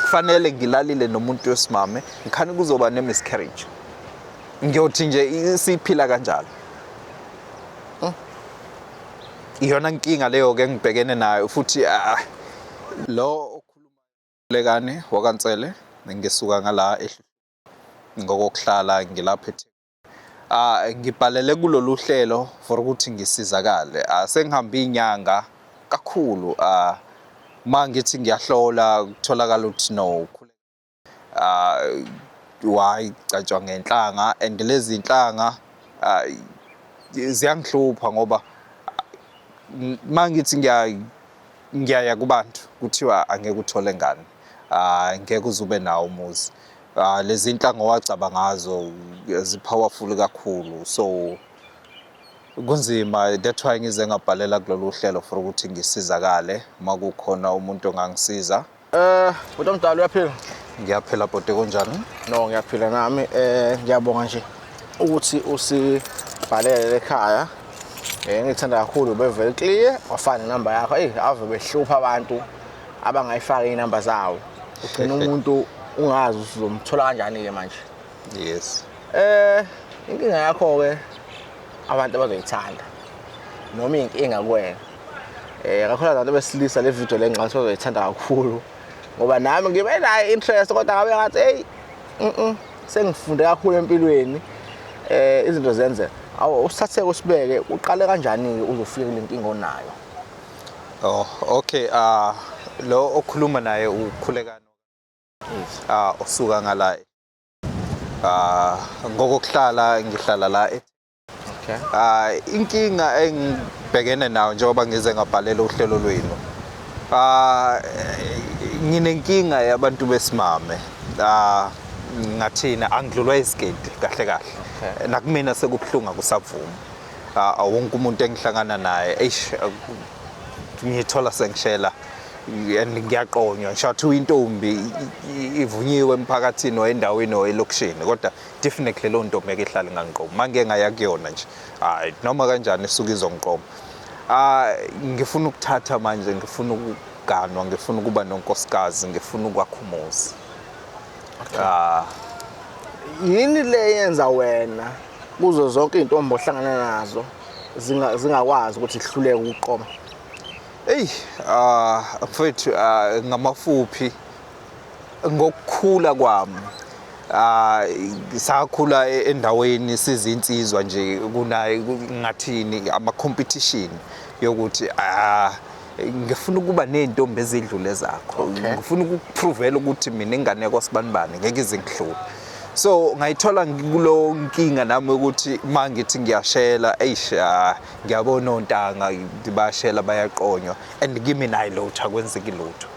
Kufanele ngilalile nomuntu wesimame, ngikhani kuzoba ne-miscarriage. Ngiyothi nje siphila kanjalo. Iyona nkinga leyo ke ngibhekene nayo futhi lo okhuluma wakaNsele, ngisuka ngala ngokokuhlala ngilapha eThekwini. Ngibhalele kulolu hlelo for ukuthi ngisizakale. Sengihambe inyanga kakhulu, ma ngithi ngiyahlola kutholakala ukuthi no, why gcatshwa ngenhlanga, and lezi nhlanga ziyangihlupha ngoba ma ngithi ngiyaya kubantu kuthiwa angeke uthole ngane, ngeke uze ube nawo umuzi. Lezi nhlanga owacaba ngazo zi-powerful kakhulu, so kunzima. That's why ngize ngabhalela kulolu hlelo for ukuthi ngisizakale uma kukhona umuntu ongangisiza. Bhuti omdala, uyaphila? Ngiyaphila bhuti, kunjani? No, ngiyaphila nami. Ngiyabonga nje ukuthi usibhalele ekhaya. Ngithanda kakhulu ube very clear, wafana nenamba yakho. Ey, ave behlupha abantu abangayifaki inamba zawo. Ugcina umuntu ungazi ukuthi uzomthola kanjani ke manje. Yes. Inkinga yakho ke abantu abazoyithanda noma inkinga kuwena. Kakhulu abantu besilisa, le video le ngicabanga bazoyithanda kakhulu ngoba nami ngibe nayo interest, kodwa ngabe ngathi hey, sengifunde kakhulu empilweni, izinto zenzeka. Awu, usithatheke usibeke, uqale kanjani ke uzofika kule nkinga onayo? Oh, okay. Lo okhuluma naye uKhulekani. Usuka ngala. Ngokokuhlala ngihlala la. Inkinga engibhekene nayo njengoba ngize ngabhalela uhlelo lwenu. Nginenkinga yabantu besimame. Ngathina angidlulwa isigidi kahle kahle. Nakumina sekubuhlungu, akusavumi. Wonke umuntu engihlangana naye, eish, ngithola sengishela and ngiyaqonywa. Ngisho intombi ivunyiwe emphakathini or endaweni or elokishini, kodwa definitely leyo ntombi ngeke ihlale ingangiqomi. Uma ngike ngaya kuyona nje, hayi, noma kanjani isuke izongiqoma. Ngifuna ukuthatha manje, ngifuna ukuganwa, ngifuna ukuba nonkosikazi, ngifuna ukwakha umuzi. Yini le yenza wena kuzo zonke izintombi ohlangana nazo zingakwazi ukuthi ihluleke ukuqoma? Eyi, mfethu, ngamafuphi, ngokukhula kwami, sakhula endaweni sizinsizwa nje, kunaye ngathini ama competition yokuthi ngifuna ukuba nezintombi ezidlule zakho, ngifuna ukuprovela ukuthi mina ingane yakwasibanibani ngeke ize ngihlule. So ngayithola ngikulo nkinga nami ukuthi uma ngithi ngiyashela, eish, ngiyabona ontanga bayashela, bayaqonywa, and kimi nayi lutho, akwenzeki lutho.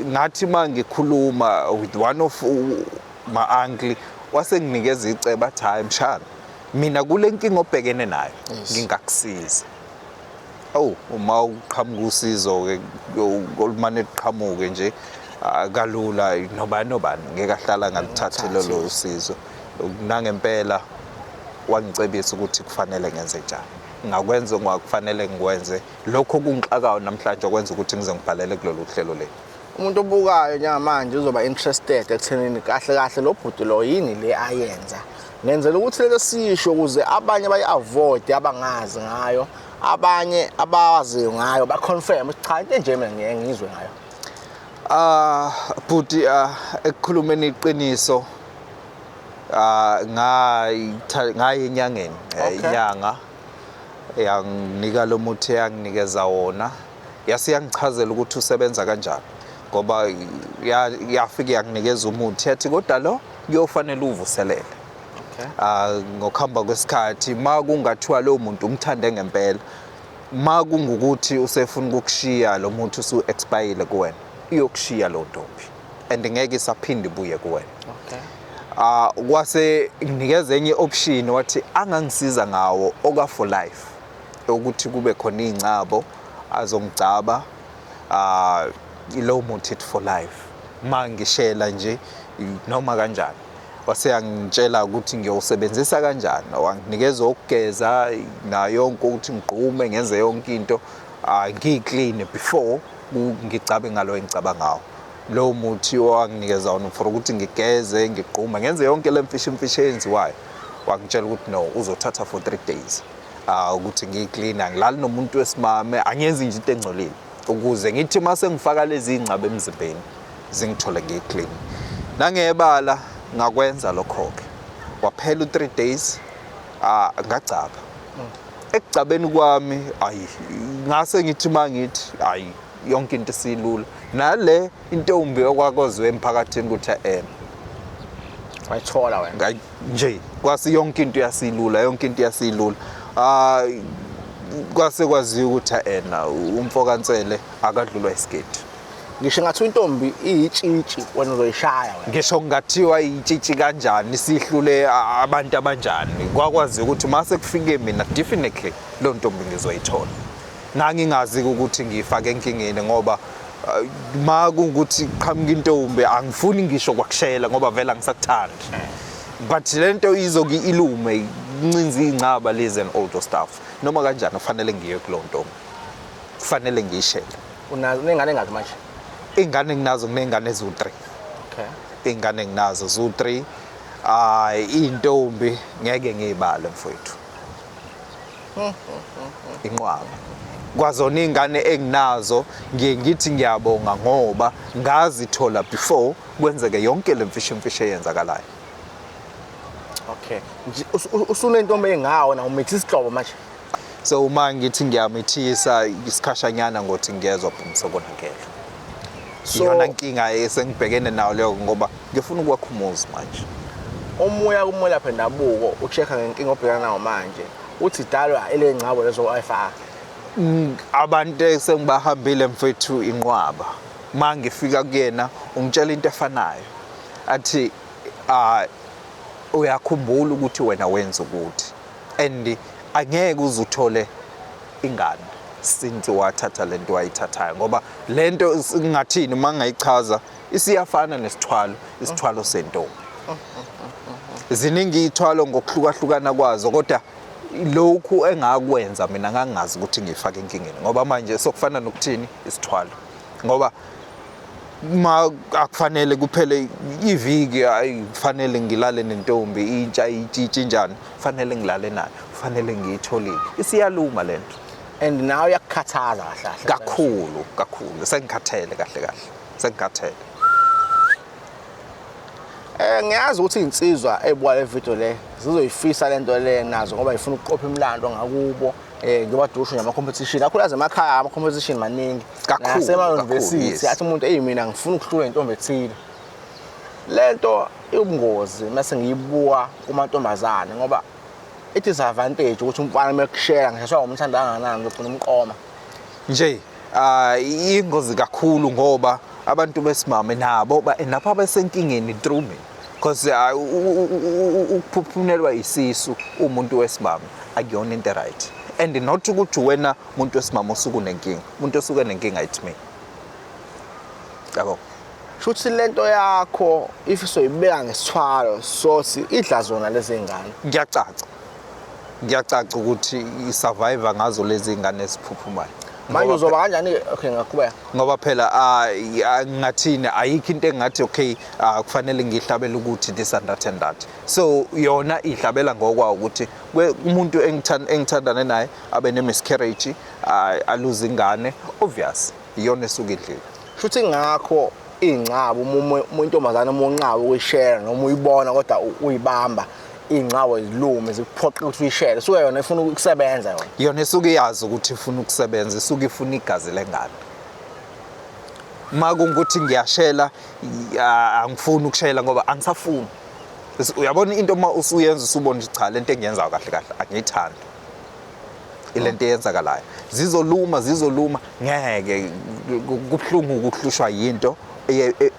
Ngathi uma ngikhuluma with one of my uncle, wasenginikeza icebo, athi, "Hayi mshana, mina kule nkinga obhekene nayo ngingakusiza." Oh, uma uqhamuka usizo ke olumane luqhamuke nje kalula, nobani nobani ngeke ahlala ngaluthathe lolo usizo. Nangempela wangicebisa ukuthi kufanele ngenze njani, ngakwenza ongakufanele ngikwenze. Lokho kungixakayo namhlanje okwenza ukuthi ngize ngibhalele kulolu hlelo leli. Umuntu obukayo njengamanje uzoba interested ekuthenini kahle kahle lo bhuti lo yini le ayenza, ngenzela ukuthi lento sisho ukuze abanye bayi-avoid abangazi ngayo, abanye abawaziyo ngayo ba-confirm ukuthi cha, into enje mina ngiyeke ngizwe ngayo. Bhuti, ekukhulumeni iqiniso, ngaya enyangeni. Inyanga yanginika lo muthi eyanginikeza wona, yase yangichazela ukuthi usebenza kanjani, ngoba yafike yanginikeza umuthi, yathi kodwa lo kuyofanele uvuselele ngokuhamba kwesikhathi. Ma kungathiwa lowo muntu umthande ngempela, ma kungukuthi usefuna ukukushiya, lo muntu usu-expire kuwena, iyokushiya lo ntombi and ngeke isaphinde ibuye kuwena. Kwase nginikeza enye option, wathi angangisiza ngawo oka for life, ukuthi kube khona ingcabo azongigcaba ilo muthi for life, mangishela nje noma kanjani. Wase yangitshela ukuthi ngiyowusebenzisa kanjani, wanginikeza ukugeza nayo yonke, ukuthi ngigqume, ngenze yonke into, ngiyiclean before ngigcabe ngalo engicaba ngawo. Lowo muthi owanginikeza wona for ukuthi ngigeze, ngigqume, ngenze yonke le mfisha imfisha eyenziwayo, wangitshela ukuthi no, uzothatha for 3 days ukuthi ngiyi-clean, angilali nomuntu wesimame, angenzi nje into engcolile, ukuze ngithi uma sengifaka lezi iy'ngcaba emzimbeni zingithole ngiyi-clean. Nangebala ngakwenza lokho-ke, waphela u-3 days, ngagcaba. Ekugcabeni kwami, ayi, ngase ngithi uma ngithi ayi, yonke into isilula, nale intombi okwakozwe emphakathini ukuthi wayithola wena nje, kwase yonke into yasilula, yonke into yasilula. Kwase kwaziwa ukuthi ena umfokaNsele akadlulwa isigidi. Ngisho ngathi intombi iyitshitshi, wena uzoyishaya wena. Ngisho kungathiwa iyitshitshi kanjani, sihlule abantu abanjani, kwakwazi ukuthi mase kufike mina definitely lo ntombi ngizoyithola. Ngangingazi ukuthi ngiyifake enkingeni, ngoba ma kuwukuthi qhamuka intombi angifuni ngisho kwakushela, ngoba vele angisakuthandi, but lento izoke ilume incinze iy'ngcaba lezi and all those stuff. Noma kanjani kufanele ngiye kulowo ntombi, kufanele ngiyishele. Unazo nengane engaki manje? Iy'ngane nginazo, nginey'ngane eziwu-3. Iy'ngane nginazo ziwu-3. Iy'ntombi ngeke ngiy'bale mfowethu, inqwaba kwazona iy'ngane enginazo. Ngiye ngithi ngiyabonga ngoba ngazithola before kwenzeke yonke le mfisha imfisha eyenzakalayo. Okay. Nje usunentombi engawo na umithi isihlobo manje? So uma ngithi ngiyamithisa isikhashanyana, ngothi ngiyezwa boom, sekonakele. So Iyona nkinga esengibhekene nayo leyo, ngoba ngifuna ukwakha umuzi manje. Umuya kumelaphi wendabuko ucheck ngenkinga obhekana nayo manje, uthi idalwa ile ngcabo lezo ayifaka? Abantu esengibahambile mfethu inqwaba, ma ngifika kuyena ungitshela into efanayo, athi uyakhumbula ukuthi wena wenza ukuthi and angeke uze uthole ingane since wathatha lento wayithathayo, ngoba lento ngathini uma ngayichaza isiyafana nesithwalo, isithwalo sentombi. Ziningi iy'thwalo ngokuhlukahlukana kwazo, kodwa lokhu engakwenza mina ngangingazi ukuthi ngiyifake enkingeni, ngoba manje sokufana nokuthini isithwalo, ngoba ma akufanele kuphele iviki, ayi, kufanele ngilale nentombi intsha, itshitshi njani, kufanele ngilale nayo, kufanele ngiyitholile, isiyaluma lento. And nawe uyakukhathaza kahle kahle? Kakhulu kakhulu, sengikhathele kahle kahle, sengikhathele. Ngiyazi ukuthi insizwa ebuka le video le zizoyifisa lento le nazo, ngoba ifuna ukuqopha imilando ngakubo, njengoba dusho nje ama competition kakhulu emakhaya, ama competition maningi. Kakhulu, nasema kakhulu, university. Athi umuntu, "Hey, mina ngifuna ukuhlula intombi ethile." Lento iwubungozi mase ngiyibuka kumantombazane, ngoba i-disadvantage ukuthi umfana mekushela ngisho umthanda kangakanani uzogcina umqoma. Nje ingozi kakhulu, ngoba abantu besimame nabo napha besenkingeni through me, because ukuphuphunelwa isisu umuntu wesimame akuyona into right, and not ukuthi wena umuntu wesimame osuke unenkinga, umuntu osuke enenkinga it's me, yabo. Shuthi lento yakho if soyibeka ngesithwalo sothi idla zona lezi ngane. Kuyacaca, kuyacaca ukuthi i-survivor ngazo lezi ngane eziphuphumayo. Manje Ngoba uzoba kanjani? Okay, ngaqhubeka. Ngoba phela ngathini, ayikho into engathi okay, kufanele ngihlabele ukuthi this and that and that. So yona ihlabela ngokwawo ukuthi umuntu engithandane naye abe ne-miscarriage, aluze ingane, obvious iyona esuke idlile. Shuthi ngakho iy'ngcabo uma intombazane uma unqaba ukuyishare noma uyibona kodwa uyibamba iy'ngcabo zilume zikuphoqe ukuthi uyishare, suke yona ifuna ukusebenza yona. Yona isuke iyazi ukuthi ifuna ukusebenza, isuke ifuna igazi lengane. Ma kungukuthi ngiyashela, angifuni ukushela ngoba angisafuni. Uyabona into uma usuyenza usubona ukuthi cha, lento engiyenzayo kahle kahle angiyithandi, ilento eyenzakalayo, zizoluma, zizoluma, ngeke, kubuhlungu ukuhlushwa yinto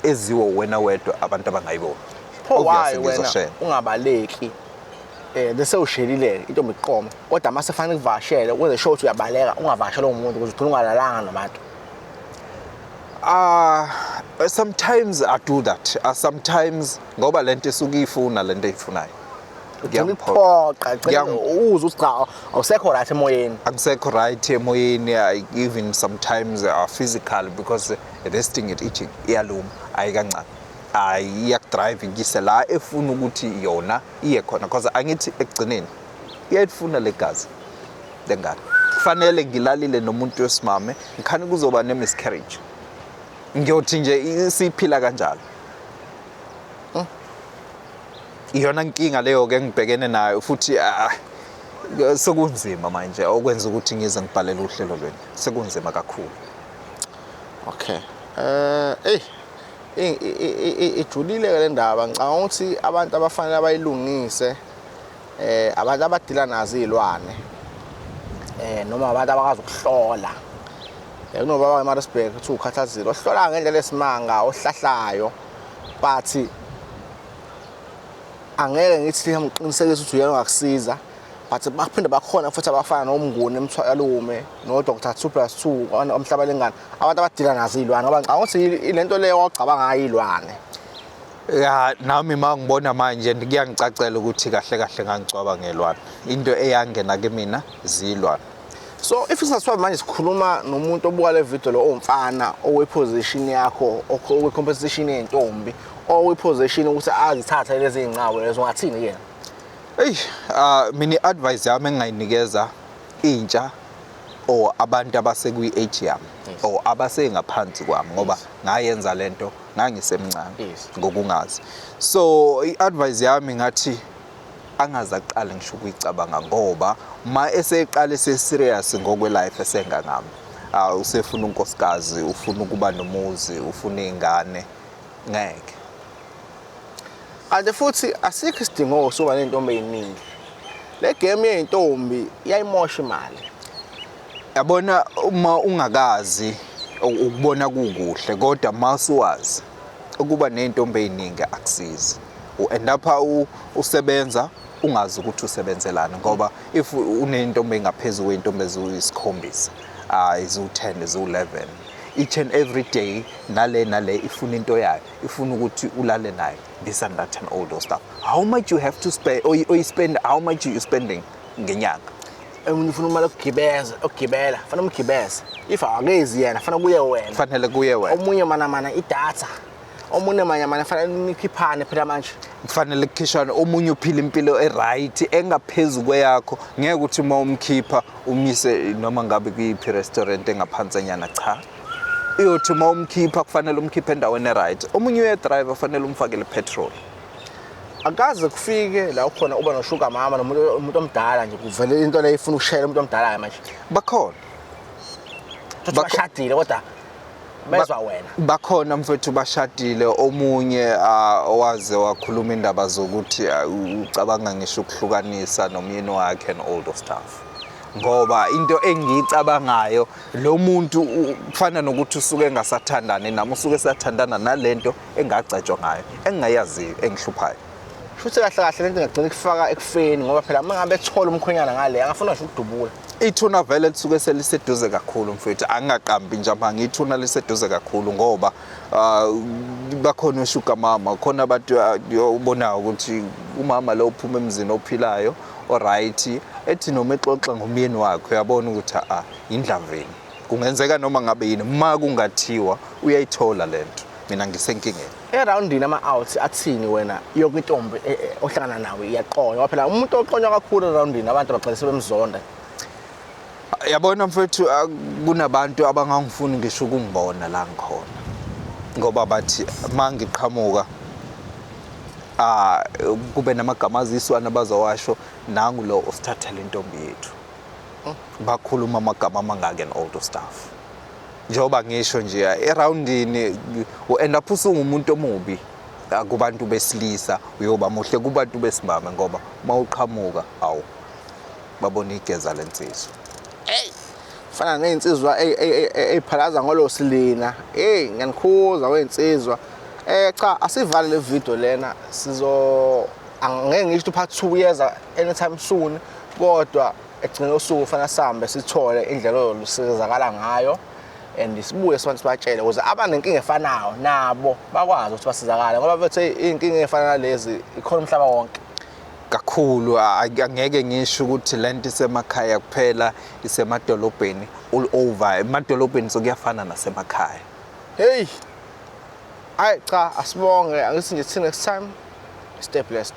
eziwo wena wedwa, abantu abangayiboni. Pho why Obviously wena ngizoshela. ungabaleki bese ushelile intombi iqoma, kodwa mase fanele kuvakashele ukuze sho ukuthi uyabaleka, ungavakashela umuntu ukuze ugcine ungalalanga nabantu? Sometimes I do that. Sometimes ngoba lento isuke ifuna lento eyifunayo. Ugcina Kuyangiphoqa. ikuphoqa, gcina uzwe ukuthi cha, awusekho right emoyeni. Akusekho right emoyeni. Even sometimes physical, because this thing it itching, iyaluma, ayi kancane, ayi, iyakudrive ikuyise la efuna ukuthi yona iye khona, because angithi ekugcineni iyayifuna legazi lengane. Kufanele ngilalile nomuntu wesimame, ngikhani kuzoba ne-miscarriage, ngiyothi nje siphila kanjalo. Iyona nkinga leyo-ke engibhekene nayo futhi. Sekunzima manje okwenza ukuthi ngize ngibhalele uhlelo lwenu, sekunzima kakhulu. Okay, ey, ijulile ke le ndaba. Ngicabanga ukuthi abantu abafanele abayilungise abantu abadila nazo izilwane noma abantu abakwazi ukuhlola. Kunobaba eMaritzburg kuthiwa ukhathazile, ohlola ngendlela esimanga, ohlahlayo, but angeke ngithi ngiqinisekise ukuthi uyena ongakusiza, but baphinde bakhona futhi abafana noMnguni eMthwalume no-Dr 2 plus 2 omhlaba lengane, abantu abadila nazo iy'lwane, ngoba ngicabanga ukuthi lento leyo wawugcaba ngayo iy'lwane. Ya, nami ma ngibona manje kuyangicacela ukuthi kahle kahle ngangicwaba ngelwane, into eyangena kimina zilwane. So if sasithiwa manje sikhuluma nomuntu obuka le video lo, owumfana owe-position yakho, okwi-competition yey'ntombi, okwi-position ukuthi azithathe lezi iy'ncawo lezo, ungathini kuyena? Eyi, mina i-advice yami engingayinikeza intsha or abantu abasekwi-age yami or abasengaphansi kwami, ngoba ngayenza lento ngangisemncane ngokungazi, so i-advice yami ngathi angaze aqale ngisho ukuyicabanga, ngoba ma eseqale se-serious ngokwe-life esengangami, usefuna unkosikazi, ufuna ukuba nomuzi, ufuna iy'ngane, ngeke. Kanti futhi asikho isidingo sokuba ney'ntombi ey'ningi. Le game yey'ntombi iyayimosha imali. Yabona, uma ungakazi ukubona kukuhle, kodwa masuwazi ukuba ney'ntombi ey'ningi akusizi, u-end up usebenza ungazi ukuthi usebenzelani, ngoba if uney'ntombi ey'ngaphezu kwey'ntombi eziyisikhombisa, eziwu-10, eziwu-11, each and every day nale nale ifuna into yayo, ifuna ukuthi ulale nayo, this and that and all those stuff. How much you have to spend or you spend, how much you spending ngenyanga? Omunye ufuna imali yokugibeza, yokugibela, fanele umgibeze. If akezi yena, fanele kuye wena. Fanele kuye wena. Omunye mana mana idatha, omunye manye mana fanele nikhiphane phela manje. Kufanele kukhishwane. Omunye uphila impilo e-right engaphezu kweyakho, ngeke ukuthi uma umkhipha umise noma ngabe kuyiphi restaurant engaphansenyana, cha, iyothi uma umkhipha kufanele umkhiphe endaweni e-right. Omunye uyadrive, fanele umfakele petrol. Akaze kufike la ukhona uba noshuga mama nomuntu, umuntu omdala nje, kuvele into leyo ifuna ukushayela umuntu omdala manje? Bakhona. Futhi bashadile kodwa bezwa wena. Bakhona mfethu, bashadile. Omunye owaze wakhuluma indaba zokuthi ucabanga ngisho ukuhlukanisa nomyeni wakhe and all those stuff, ngoba into engiyicabangayo, lo muntu kufana nokuthi usuke engasathandani nami, usuke esathandana nalento engagcatshwa ngayo, engingayaziyo, engihluphayo. Futhi kahle kahle lento ingagcina ikufaka ekufeni, ngoba phela uma ngabe ethola umkhwenyana ngale, angafuna ngisho ukudubula. Ithuna vele lisuke seliseduze kakhulu mfethu, angingaqambi nje amanga, ithuna liseduze kakhulu, ngoba bakhona oshuga mama, khona abantu ubonayo ukuthi umama lo uphuma emzini ophilayo, oright, ethi noma exoxa ngomyeni wakhe uyabona ukuthi indlaveni, kungenzeka noma ngabe yini. Ma kungathiwa uyayithola lento, mina ngisenkingeni. Erawundini ama-out athini wena? Yonke intombi ohlangana nawe iyaqonywa, ngoba phela umuntu oqonywa kakhulu erawundini abantu bagcina sebemzonda. Yabona mfethu, kunabantu abangangifuni ngisho ukungibona la ngikhona, ngoba bathi ma ngiqhamuka kube namagama aziswana abazowasho, nangu lo osithathela intombi yethu, bakhuluma amagama amangaka and all those stuff. Njengoba ngisho nje, erawundini u-end up usungumuntu omubi kubantu besilisa, uyoba muhle kubantu besimame, ngoba uma uqhamuka awu babona igeza lensizwa. Fana ney'nsizwa ey'phalaza ngolosilina. Eyi, ngiyanikhuza wey'nsizwa. Cha, asivale le video lena, sizo angeke ngisho ukuthi part 2 uyeza anytime soon, kodwa ekugcineni usuku kufanele sihambe sithole indlela olusizakala ngayo and sibuye sibantu sibatshele ukuze abanenkinga efanayo nabo bakwazi ukuthi basizakale, ngoba bethe iy'nkinga ey'fana nalezi ikhona umhlaba wonke. Kakhulu, angeke ngisho ukuthi lento isemakhaya kuphela, isemadolobheni, all over. Emadolobheni sokuyafana nasemakhaya. Hey, hayi cha, asibonge. Angithi nje, till next time, stay blessed.